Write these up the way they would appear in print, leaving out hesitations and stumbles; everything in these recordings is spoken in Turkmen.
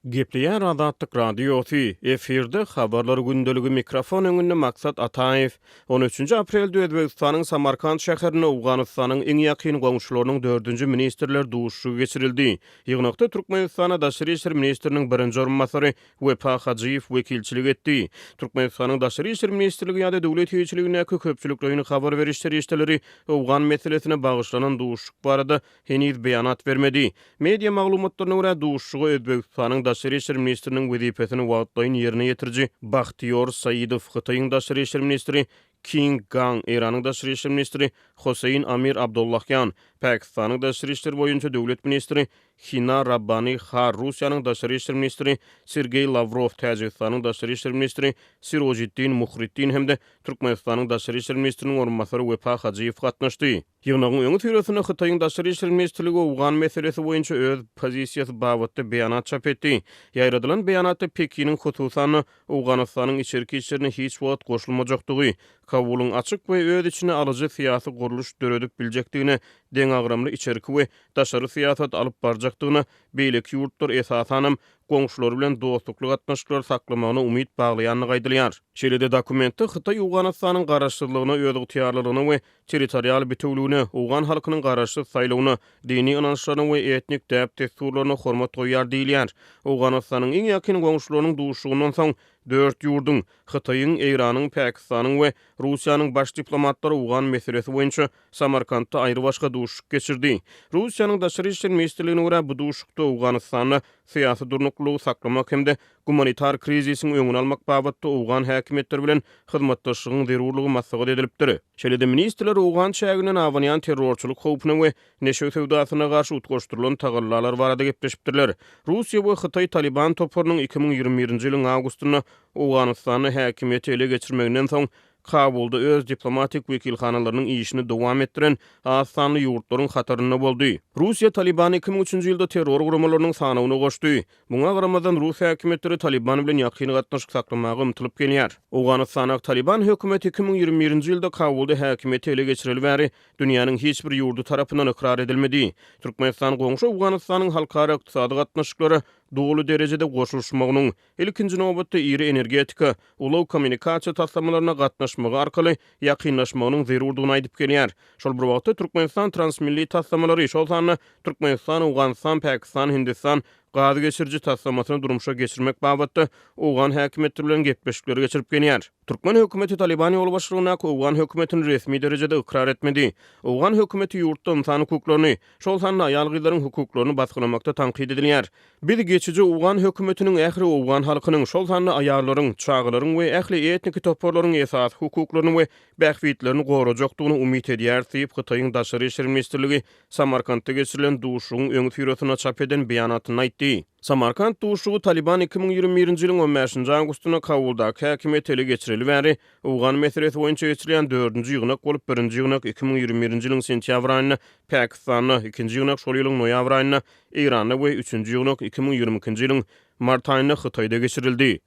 Gepleýär Azatlyk Radiosy, efirde Habarlar gündeligi mikrofon öňünde Maksat Ataýew. On üçünji aprelde Özbegistanyň Samarkant şäherinde Owganystanyň iň ýakyn goňşularynyň dördünji ministrler duşuşygy geçirildi. Ýygnakda Türkmenistana daşary işler ministriniň birinji orunbasary Wepa Hajyýew wekilçilik etdi. Türkmenistanyň Daşary işler ministrligi ýa-da döwlet eýeçiligindäki köpçülikleýin habar beriş serişdeleri owgan meselesine bagyşlanan duşuşyk barada heniz beýanat bermedi. Media maglumatlaryna görä, duşuşyga Özbegistanyň daşary işler ministriniň wezipesini wagtlaýyn ýerine ýetiriji Bahtiýor Saidow, Hytaýyň daşary işler ministri King Gang, Eýranyň daşary işler ministri Hosein Amir Abdollahýan, Pakistanyň daşary işler boýunça döwlet ministri Hina Rabbani Har, Russiýanyň daşary işler ministri Sergeý Lawrow, Täjigistanyň daşary işler ministri Sirojiddin Muhriddin hem-de Türkmenistanyň daşary işler ministriniň orunbasary Wepa Hajyýew gatnaşdy. Ýygnagyň öňüsyrasynda Hytaýyň Daşary işler ministrligi owgan meselesi boýunça öz pozisiýasy babatda beýanat çap etdi. Ýaýradylan beýanatda Pekiniň hususan-da, Owganystanyň içerki işlerine hiç wagt goşulmajakdygy, Kabulyň açyk we öz içine alyjy syýasy gurluş döredip biljekdigine, deňagramly içerki we daşary syýasat alyp barjakdygyna, beýleki ýurtlar, esasanam, goňşulary bilen dostlukly gatnaşyklary saklamagyna umyt baglaýandygy aýdylýar. Şeýle-de dokumentde Hytaý Owganystanyň garaşsyzlygyna, özygtyýarlylygyna we territorial bitewüligine, owgan halkynyň garaşsyz saýlawyna, dini ynançlaryna we etnik däp-dessurlaryna hormat goýýar diýilýär. Owganystanyň iň ýakyn goňşularynyň duşuşygyndan soň, dört ýurduň, Hytaýyň, Eýranyň, Pakistanyň we Russiýanyň baş diplomatlary owgan meselesi boýunça Samarkantda aýrybaşga duşuşyk geçirdi. Russiýanyň Daşary işler ministrligine görä, bu duşuşykda Owganystanda syýasy durnuklylygy saklamak hem-de gumanitar krizisiň öňüni almak babatda owgan häkimiýetleri bilen hyzmatdaşlygyň zerurlygy maslahat edilipdir. Şeýle-de ministrler owgan çäginden abanýan terrorçylyk howpuna we neşe söwdasyna garşy utgaşdyrylan tagallalar barada gepleşipdirler. Russiýa we Hytaý Talyban toparynyň 2021-nji ýylyň awgustynda Owganystanda häkimiýeti ele geçirmeginden soň Kabulda öz diplomatik wekilhanalarynyň işini dowam etdiren az sanly ýurtlaryň hatarynda boldy. Russiýa Talybany 2003-nji ýylda terror guramalarynyň sanawyna goşdy. Muňa garamazdan, rus häkimiýetleri Talyban bilen ýakyn gatnaşyk saklamaga ymtylyp gelýär. Owganystandaky Talyban hökümeti 2021-nji ýylda Kabulda häkimiýeti ele geçireli bäri dünýäniň hiç bir ýurdy tarapyndan ykrar edilmedi. Türkmenistan goňşy Owganystanyň halkara ykdysady gatnaşyklara doly derejede goşulyşmagynyň, ilkinji nobatda iri energetika, ulag-kommunikasiýa taslamalaryna gatnaşmagy arkaly ýakynlaşmagynyň zerurdygyny aýdyp gelýär. Şol bir wagtda, Türkmenistan transmilli taslamalary, şol sanda Türkmenistan, Owganystan, Pakistan, Hindistan gaz geçiriji taslamasyny durmuşa geçirmek babatda owgan häkimiýetleri bilen gepleşikleri geçirip gelýär. Türkmen hökümeti Talyban ýolbaşçylygyndaky owgan hökümetini resmi derejede ykrar etmedi. Owgan hökümeti ýurtda ynsan hukuklaryny, şol sanda aýal-gyzlaryň hukuklaryny basgylamakda tankyt edilýär. Biz geçiji owgan hökümetiniň ähli owgan halkynyň, şol sanda aýallaryň, çagalaryň we ähli etniki toparlaryň esasy hukuklaryny we bähbitlerini gorajakdygyna umyt edýäris diýip, Hytaýyň Daşary işler ministrligi Samarkantda geçirilen duşuşygyň öňüsyrasynda çap eden beýanatynda aýtdy. Samarkant duşuşygy Talyban 2021-nji ýylyň on bäşinji awgustynda Kabuldaky häkimiýeti ele geçireli bäri owgan meselesi boýunça geçirilýän dördünji ýygnak bolup, birinji ýygnak 2021-nji ýylyň sentýabr aýynda Pakistanda, ikinji ýygnak şol ýylyň noýabr aýynda Eýranda we üçünji ýygnak 2022-nji ýylyň mart aýynda Hytaýda geçirildi.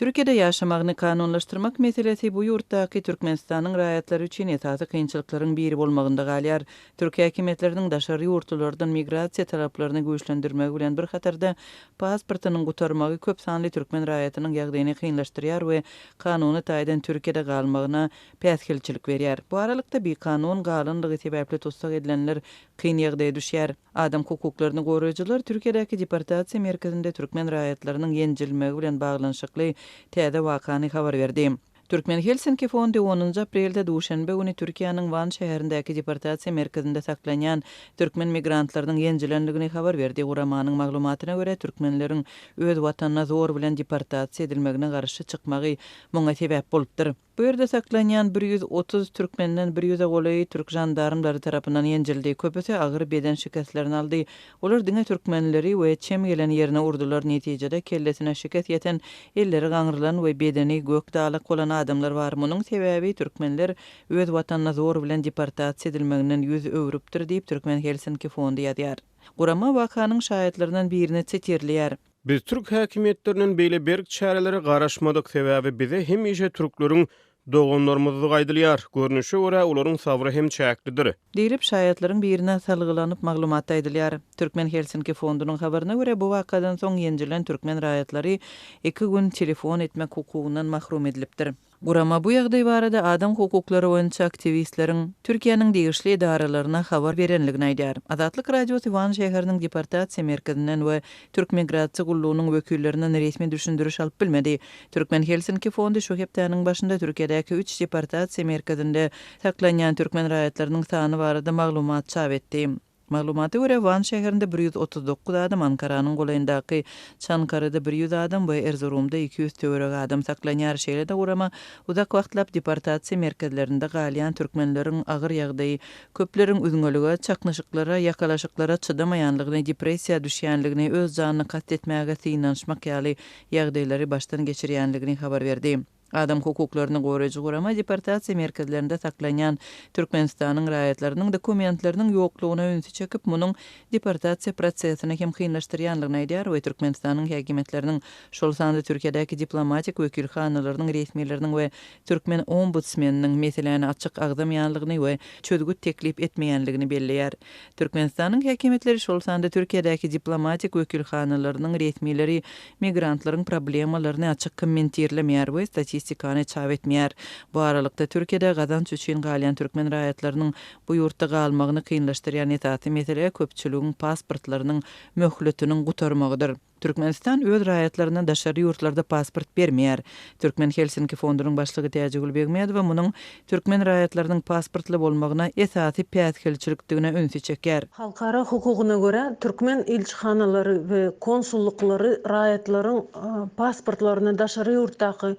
Türkiýede ýaşamagyny kanunlaşdyrmak meselesi bu ýurtdaky Türkmenistanyň raýatlary üçin esasy kynçylyklaryň biri bolmagynda galýar. Türk häkimiýetleriniň daşary ýurtlulardan migrasiýa talaplaryny güýçlendirmegi bilen bir hatarda, pasportynyň gutarmagy köp sanly türkmen raýatynyň ýagdaýyny kynlaşdyrýar we kanuny taýdan Türkiýede galmagyna päsgelçilik berýär. Bu aralykda, bikanun galanlygy sebäpli tussag edilenler kyn ýagdaýa düşýär. Adam hukuklaryny goraýjylar Türkiýedäki deportasiýa merkezinde türkmen raýatlarynyň ýenjilmegi bilen baglanyşykly täze wakany habar berdi. Türkmen Helsinki fondy onunjy aprelde duşenbe güni Türkiýäniň Wan şäherindäki deportasiýa merkezinde saklanýan türkmen migrantlarynyň ýenjilendigini habar berdi. Guramanyň maglumatyna görä, türkmenleriň öz watanyna zor bilen deportasiýa edilmegine garşy çykmagy muňa sebäp bolupdyr. Bu ýerde saklanýan 130 türkmenden bir ýüze golaýy türk žandarmlary tarapyndan ýenjildi. Köpüsi agyr beden şikeslerini aldy. Olar diňe türkmenleri we çem gelen ýerine urdular. Netijede kellesine şikes ýeten, elleri gaňrylan we bedeni gök dalak bolan adamlar bar. Munuň sebäbi türkmenler öz watanyna zor bilen deportasiýa edilmeginden ýüz öwrüpdir diýip, Türkmen Helsinki fondy ýazýar. Gurama wakanyň şaýatlaryndan birini sitirleýär. Biz türk häkimiýetlerinden beýle berk çärelere garaşmadyk, sebäbi bize hemişe türkleriň Doganlarymyzdygy aýdylýar. Görnüşe görä, olaryň sabry hem çäklidir. Diýlip, şaýatlaryň birine salgylanyp maglumatda aýdylýar. Türkmen Helsinki fondunyň habaryna görä, bu wakadan soň ýenjilen türkmen raýatlary iki gün telefon etmek hukugyndan mahrum edilipdir. Gurama bu ýagdaý barada adam hukuklary boýunça aktiwistleriň Türkiýäniň degişli edaralaryna habar berendigini aýdýar. Azatlyk Radiosy Wan şäheriniň deportasiýa merkezinden we Türk migrasiýa gullugynyň wekillerinden resmi düşündiriş alyp bilmedi. Türkmen Helsinki fondy şu hepdäniň başynda Türkiýedäki üç deportasiýa merkezinde saklanýan türkmen raýatlarynyň sany barada maglumat çap etdi. Maglumata görä, Wan şäherinde 139 adam, Ankaranyň golaýyndaky Çankaryda 100 adam we Erzurumda 200 töweregi adam saklanýar. Şeýle-de gurama uzak wagtlap deportasiýa merkezlerinde galýan türkmenleriň agyr ýagdaýy, köpleriň üzňelige, çaknyşyklara, ýakalaşyklara çydamaýanlygyny, depressiýa düşýänligini, öz janyna kast etmäge synanyşmak ýaly ýagdaýlary başdan geçirýänligini habar berdi. Adam hukuklaryny goraýjy gurama deportasiýa merkezlerinde saklanýan Türkmenistanyň raýatlarynyň dokumentleriniň ýoklugyna ünsi çekip, munuň deportasiýa prosesini hem kynlaşdyrýanlygyny aýdýar we Türkmenistanyň häkimiýetleriniň, şol sanda Türkiýedäki diplomatik wekilhanalarynyň resmileriniň we türkmen ombudsmeniniň meseläni açyk agzamaýanlygyny we çözgüt teklip etmeýänligini belleýär. Türkmenistanyň häkimiýetleri, şol sanda Türkiýedäki diplomatik wekilhanalarynyň resmileri migrantlaryň problemalaryny açyk kommentirlemeýär we statistikany çap etmeýär. Bu aralykda, Türkiýede gazanç üçin galýan türkmen raýatlarynyň bu ýurtda galmagyny kynlaşdyrýan esasy mesele köpçüligiň pasportlarynyň möhletiniň gutarmagydyr. Türkmenistan öz raýatlaryna daşary ýurtlarda pasport bermeýär. Türkmen Helsinki fondunyň başlygy Täjigül Begmedowa munuň türkmen raýatlarynyň pasportly bolmagyna esasy päsgelçilikdigine ünsi çekýär. Halkara hukugyna görä, türkmen ilçihanalary we konsullyklary raýatlaryň pasportlaryny daşary ýurtdaky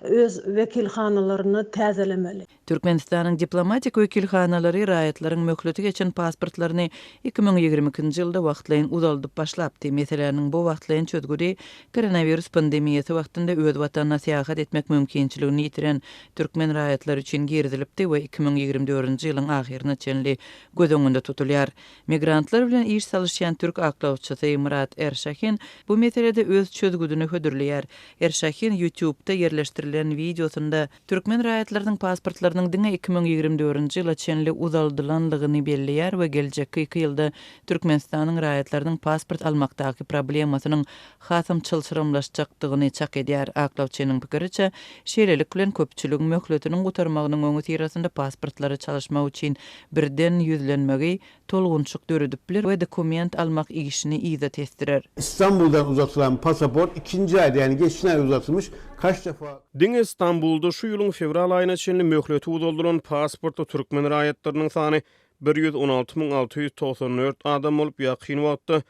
öz wekilhanalarynda täzelemeli. Türkmenistanyň diplomatik wekilhanalary raýatlaryň möhleti geçen pasportlaryny 2022-nji ýylda wagtlaýyn uzaldyp başlapdy. Meseläniň bu wagtlaýyn çözgüdi koronawirus pandemiýasy wagtynda öz watanyna syýahat etmek mümkinçiligini ýitiren türkmen raýatlary üçin girizilipdi we 2024-nji ýylyň ahyryna çenli göz öňünde tutulýar. Migrantlar bilen iş salyşýan türk aklawçysy Myrat Erşahin bu meselede öz çözgüdini hödürleýär. Erşahin YouTube-da ýerleşdirilen wideosynda Türkmen raýatlarynyň pasportlarynyň diňe 2024-nji ýyla çenli uzaldylanlygyny belleýär we geljekki iki ýylda Türkmenistanyň raýatlarynyň pasport almakdaky problemasynyň hasam çylşyrymlaşjakdygyny çak edýär. Aklawçynyň pikiriçe, şeýlelik bilen köpçüligiň möhletiniň gutarmagynyň öňüsyrasynda pasportlary çalyşmak üçin birden ýüzlenmegi tolgunşyk döredip biler we dokument almak işini yza tesdirer. Istanbuldan uzatylan pasaport ikinji aýda, ýagny geçen aý uzatylmyş, kaç defa. Diňe Stambulda şu ýylyň fewral aýyna çenli möhleti uzaldylan pasportly türkmen raýatlarynyň sany 116 694 adam bolup, ýakyn wagtda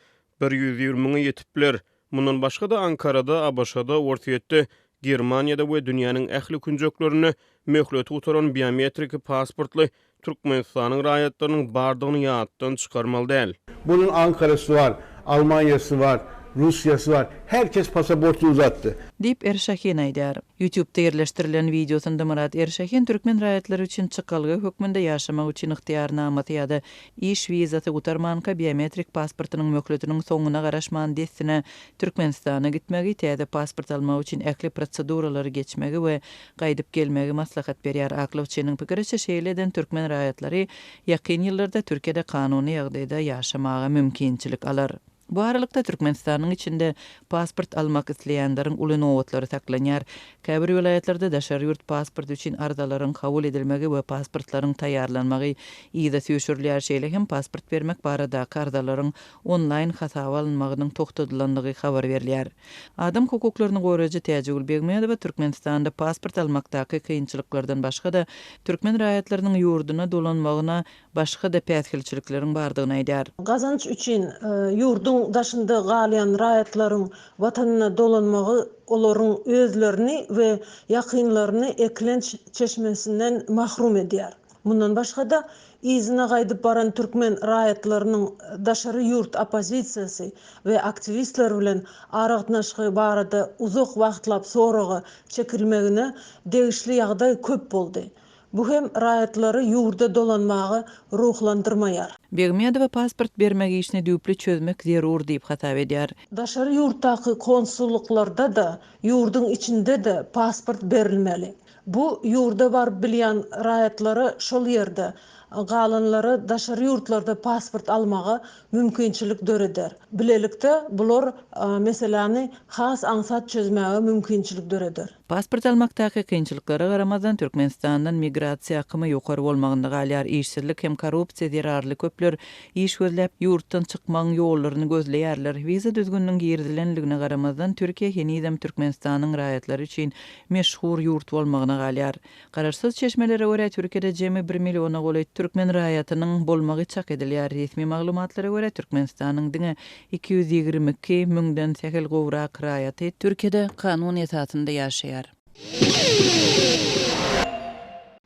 120 müňe ýetip biler. Mundan başga-da, Ankarada, ABŞ-da, Orsýetde, Germaniýada we dünýäniň ähli künjeklerinde möhleti gutaran biometriki pasportly Türkmenistanyň raýatlarynyň bardygyny ýatdan çykarmaly däl. Bunun Ankarasy bar, Almanyasy bar, Russiýasy bar. Her kes pasaportyny uzatdy. Diýip, Erşahin aýdýar. Ýutubda ýerleşdirilen wideosynda Myrat Erşahin türkmen raýatlary üçin çykalga hökmünde ýaşamak üçin ygtyýarnamasy ýa-da iş wizasy gutarmanka biometrik pasportynyň möhletiniň soňuna garaşman dessine Türkmenistana gitmegi, täze pasport almak üçin ähli proseduralary geçmegi we gaýdyp gelmegi maslahat berýär. Aklawçynyň pikiriçe, şeýle eden türkmen raýatlary ýakyn ýyllarda Türkiýede kanuny ýagdaýda ýaşamaga mümkinçilik alar. Bu aralykda, Türkmenistanyň içinde pasport almak isleýänleriň uly nobatlary saklanýar. Käbir welaýatlarda daşary ýurt pasporty üçin arzalaryň kabul edilmegi we pasportlaryň taýýarlanmagy yza süýşürilýär, şeýle hem pasport bermek baradaky arzalaryň onlaýn hasaba alynmagynyň togtadylandygy habar berilýär. Adam hukuklaryny goraýjy Täjigül Begmedowa Türkmenistanda pasport almakdaky kynçylyklardan başga-da, türkmen raýatlarynyň ýurduna dolanmagyna başga-da päsgelçilikleriň bardygyny aýdýar. Gazanç üçin ýurduň daşynda galýan raýatlaryň watanyna dolanmagy olaryň özlerini we ýakynlaryny eklenç çeşmesinden mahrum edýär. Mundan başga-da, yzyna gaýdyp baran türkmen raýatlarynyň daşary ýurt oppozisiýasy we aktiwistler bilen aragatnaşygy barada uzak wagtlap soraga çekilmegine degişli ýagdaý köp boldy. Bu hem raýatlary ýurda dolanmaga ruhlandyrmaýar. Begmedowa pasport bermek işini düýpli çözmek zerur diýip hasap edýär. Daşary ýurtdaky konsullyklarda-da, ýurduň içinde-de pasport berilmeli. Bu ýurda baryp bilýän raýatlara şol ýerde, galanlara daşary ýurtlarda pasport almaga mümkinçilik döreder. Bilelikde bular meseläni has aňsat çözmäge mümkinçilik döreder. Pasport almakdaky kynçylyklara garamazdan, Türkmenistandan migrasiýa akymy ýokary bolmagynda galýar. Işsizlik hem korrupsiýa zerarly köpler iş gözläp, ýurtdan çykmagyň ýollaryny gözleýärler. Wiza düzgüniniň girizilenligine garamazdan, Türkiýe henizem Türkmenistanyň raýatlary üçin meşhur ýurt bolmagyna galýar. Garaşsyz çeşmelere görä, Türkiýede jemi bir milliona golaý türkmen raýatynyň bolmagy çak edilýär. Resmi maglumatlara görä, Türkmenistanyň diňe 222 müňden sähel gowrak raýaty Türkiýede kanun esasynda ýaşaýar.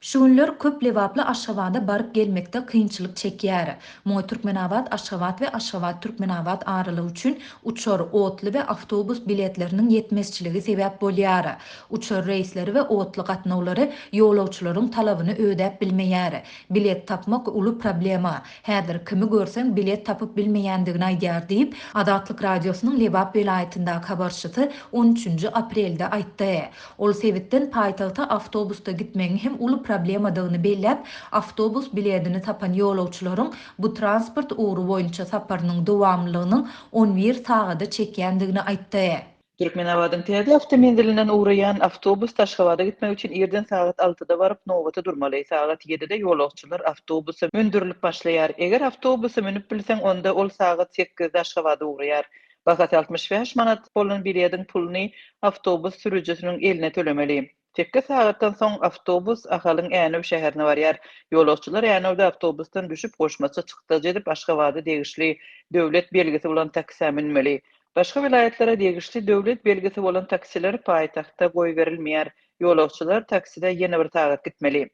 Şu günler köp lebaply Aşgabada baryp gelmekde kynçylyk çekýär. Muňa Türkmenabat-Aşgabat we Aşgabat-Türkmenabat aralygy üçin uçar, otly we awtobus biletleriniň ýetmezçiligi sebäp bolýar. Uçar reýsleri we otly gatnawlary ýolagçylaryň talabyny ödäp bilmeýär. Bilet tapmak uly problema. Häzir kimi görseň bilet tapyp bilmeýändigini aýdýar diýip, Azatlyk Radiosynyň Lebap welaýatyndaky habarçysy on üçünji aprelde aýtdy. Ol sebitden paýtagta awtobusda gitmegiň hem uly problemadygyny belläp, awtobus biledini tapan ýolagçylaryň bu transport ugry boýunça saparynyň dowamlylygynyň on bir sagada çekýändigini aýtdy. Türkmenabadyň täze awtomenzilinden ugraýan awtobus Aşgabada gitmek üçin irden sagat altyda baryp, nobata durmaly. Sagat ýedide ýolagçylar awtobusa mündürilip başlaýar. Eger awtobusa münüp bilseň, onda ol sagat sekizde Aşgabada ugraýar. Bahasy 65 manat bolan bilediň puluny awtobus sürüjisiniň eline tölemeli. Sekiz sagatdan soň awtobus Ahalyň Änew şäherine barýar. Ýolagçylar Änewde awtobusdan düşüp, goşmaça çykdajy edip Aşgabada degişli döwlet belgisi bolan taksä münmeli. Başga welaýatlara degişli döwlet belgisi bolan taksiler paýtagtda goýberilmeýär. Ýolagçylar takside ýene bir sagat gitmeli.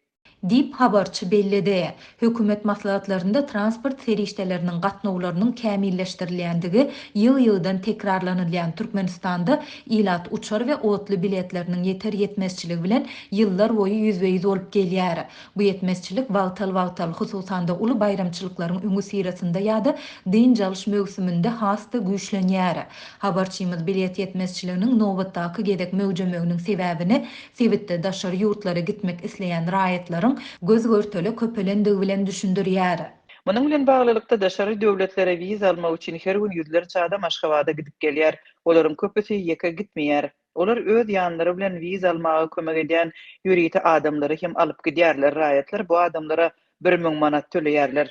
Diýip, habarçy belledi. Hökümet maslahatlarynda transport serişdeleriniň gatnawlarynyň kämilleşdirilýändigi ýygy-ýygydan tekrarlanylýan Türkmenistanda ilat uçar we otly biletleriniň ýeter-ýetmezçiligi bilen ýyllar boýy ýüzbe-ýüz bolup gelýär. Bu ýetmezçilik wagtal-wagtal, hususan-da uly baýramçylyklaryň öňüsyrasynda ýa-da dynç alyş möwsüminde has-da güýçlenýär. Habarçymyz bilet ýetmezçiliginiň nobatdaky gezek möwjemeginiň sebäbini sebitde daşary ýurtlara gitmek isleýän raýatlaryň göz-görtele köpelendigi bilen düşündirýär. Munuň bilen baglylykda, daşary döwletlere wiza almak üçin her gün ýüzlerçe adam Aşgabada gidip gelýär. Olaryň köpüsi ýeke gitmeýär. Olar öz ýanlary bilen wiza almaga kömek edýän ýörite adamlary hem alyp gidýärler. Raýatlar bu adamlara 1000 manat töleýärler.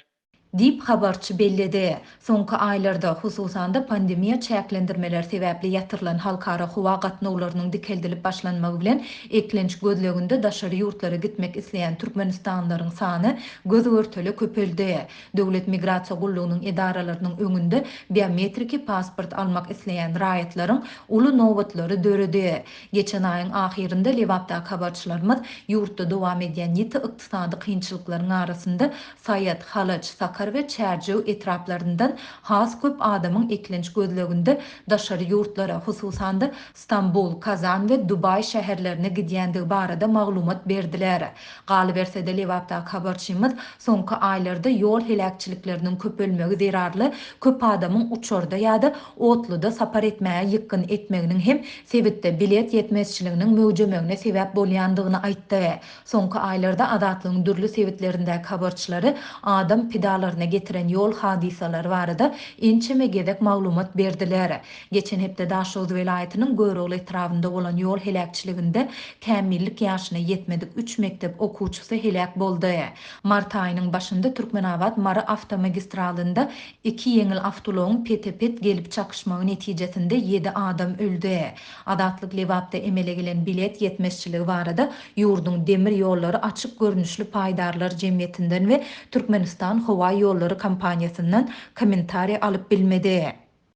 Diýip, habarçy belledi. Soňky aýlarda, hususan-da, pandemiýa çäklendirmeleri sebäpli ýatyrylan halkara howa gatnawlarynyň dikeldilip başlanmagy bilen, eklenç gözleginde daşary ýurtlara gitmek isleýän türkmenistanlylaryň sany göz-görtele köpeldi. Döwlet migrasiýa gullugynyň edaralarynyň öňünde biometriki pasport almak isleýän raýatlaryň uly nobatlary döredi. Geçen aýyň ahyrynda Lebapdaky habarçylarymyz ýurtda dowam edýän ýiti ykdysady kynçylyklaryň arasynda Saýat, Halaç, Sakar we Çärjew etraplaryndan has köp adamyň eklenç gözleginde daşary ýurtlara, hususan-da, Stambul, Kazan we Dubaý şäherlerine gidýändigi barada maglumat berdiler. Galyberse-de, Lebapdaky habarçymyz soňky aýlarda ýol heläkçilikleriniň köpelmegi zerarly köp adamyň uçarda ýa-da otluda sapar etmäge ýykgyn etmeginiň hem sebitde bilet ýetmezçiliginiň möwjemegine sebäp bolýandygyny aýtdy. Soňky aýlarda Azatlygyň dürli sebitlerindäki habarçylary adam pidalaryna getiren ýol hadysalary barada ençeme gezek maglumat berdiler. Geçen hepde Daşoguz welaýatynyň Görogly etrabynda bolan ýol heläkçiliginde kämillik ýaşyna ýetmedik üç mekdep okuwçysy heläk boldy. Mart aýynyň başynda Türkmenabat-Mary awtomagistralynda iki ýeňil awtoulagyň pete-pet gelip çakyşmagy netijesinde ýedi adam öldi. Azatlyk Lebapda emele gelen bilet ýetmezçiligi barada ýurduň Demir ýollary açyk görnüşli paýdarlar jemgyýetinden we Türkmenistan howa ýollary kompaniýasyndan kommentariý alyp bilmedi.